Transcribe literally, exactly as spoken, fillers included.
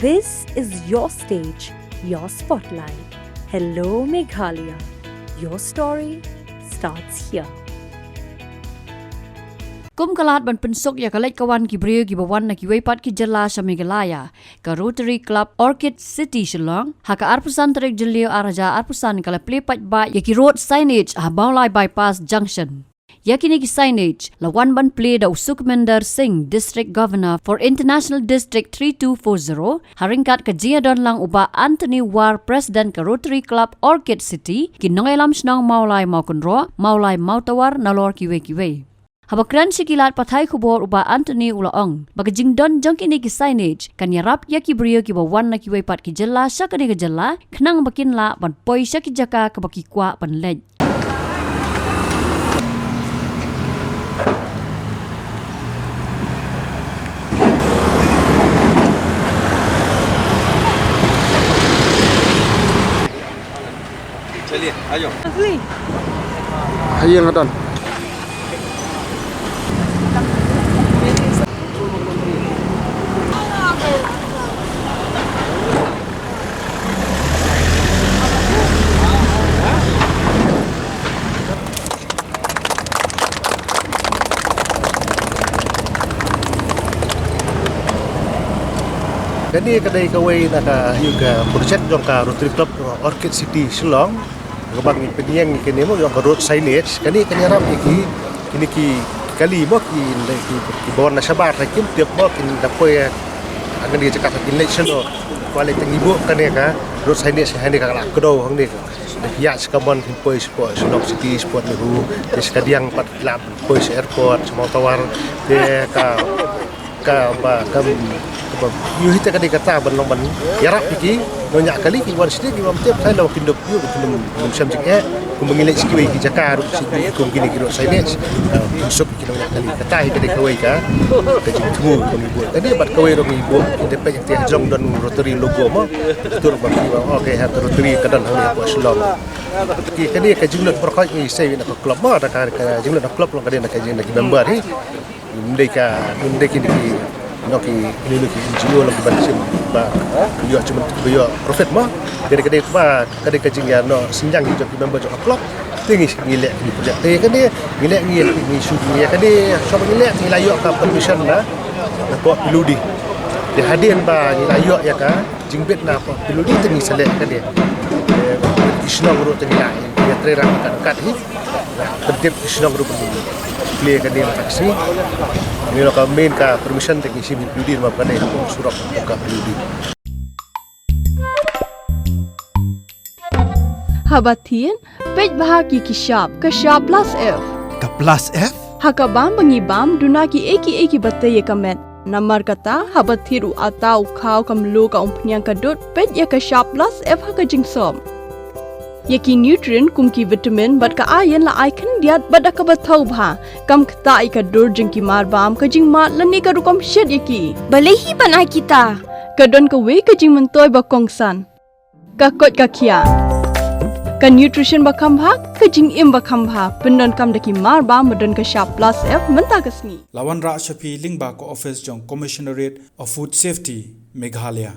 This is your stage, your spotlight. Hello, Meghalaya. Your story starts here. Kum ka lad ban pynsuk ïa ka leit ka wan ki briew kiba wan na kiwei pat ki jylla sha Meghalaya, ka Rotary Club Orchid City Shillong, ha ka arphew san tarik Jylliew arhajar arphew san ka la plie paidbah ïa ki road signage ha Mawlai Bypass Junction. Ïa kine ki signage la wan ban plie da u Sukhminder Singh, District Governor for International District three two four zero, ha ryngkat ka jingïadon lang u Bah Anthony War, President ka Rotary Club Orchid City, ki nongïalam shnong Mawlai Mawkynroh, Mawlai Mawtawar, nalor kiwei kiwei. Haba kren sha ki lad pathai khubor, u Bah Anthony u la ong ba ka jingdon jong kine ki signage kan ïarap ïa ki briew kiba wan na kiwei pat ki jylla sha kane ka jylla, khnang ba kin lah ban poi sha ki jaka kaba ki kwah ban leit. चलिए, आ जाओ। Haïa nga don. Kane ka dei kawei na ka, ïa ka project jong ka Rotary Club Orchid City Shillong. Kaba ngi pynïeng ïa kane mo, ïa ka road signage. Kane kan ïarap ïa ki, kine ki kali mo, ki, ki, ki bor na shabar, ha kin tip mo, kin da poi, ha kane ka jaka kin leit shano. Kwah leit tang ibu kane ka road signage, hangne ka la kdew hangne. Da ïa sha ka mon kin poi sha port, Shillong City, sha Port Nehru, te sha kadiang pat la poi sha airport, sha Mawtawar, te ka, kaba, kam, kaba, ïohi te ka dei kata ban long ban ïarap ïa ki nongñiah kali ki wan sha ki bym tip, kai la kin dep ïoh, kin ym, kin ym shem jingeh, kumba ngi leit sha kiwei ki jaka ruh sha ki, kum kine ki road signage, eh, suk ki nongñiah kali. Kata hi ka dei kawei ka, ka jingthmu ba ngi buh. Ka dei bad kawei ruh ngi buh, ngi dei peit ïa ka jong don Rotary logo mo, tur ba ki ba, okay, ha ka Rotary ka don hangne hapoh Shillong. Ki, kane ka jinglut baroh khoit ngi sei na ka club mo, da ka, ka jinglut na club long ka dei na ka jing na ki member hi. Ym dei ka, ym dei kine ki, no ki, kine ki N G O long ki ban shim ba ïoh jingmut, ba ïoh profit mo. Kane ka dei ba, ka dei ka jingïa, no, synñiang ki jong ki member jong ka club. Te ngi, ngi leh kine project. Te kane ngi leh ngi, ngi shu ngi leh kane, shuwa ngi leh ngi la ïoh ka permission na, na pok P W D. Te hadien ba ngi la ïoh ïa ka jingbit na pok P W D te ngi sa leh kane. Eh, ki shnong ruh te ngi la ïa trei rang kat kat hi. Pyntip ki shnong ruh pynplie kane na taxi. Ngi la ka main ka permission te ngi shim P W D ma kane pok surok pok ka P W D. Haba thied, peit bha ki ki shap, ka shap plus F. Ka plus F? Ha ka bam ba ngi bam, duna ki ei ki ei kiba tei ïa ka met. Namar kata, haba thied u atta, u khaw, ka mluh, ka umphniang, ka dud, peit ïa ka shap plus F ha ka jingsop. Ïa ki nutrient kum ki vitamin bad ka iron la ai khyndiat bad da kaba thaw bha. Kam ktah ïa ka dur jong ki mar bam, ka jingmad lane ka rukom shet ïa ki. Balei hi ban ai kita? Ka don kawei ka jingmyntoi ba kongsan. Ka koit ka khiah. Ka nutrition ba kham bha, ka jingim ba kham bha. Pyndonkam da ki mar bam ba don ka shap plus F mynta ka sngi. La wanrah sha phi lyngba ka office jong Commissionerate of Food Safety, Meghalaya.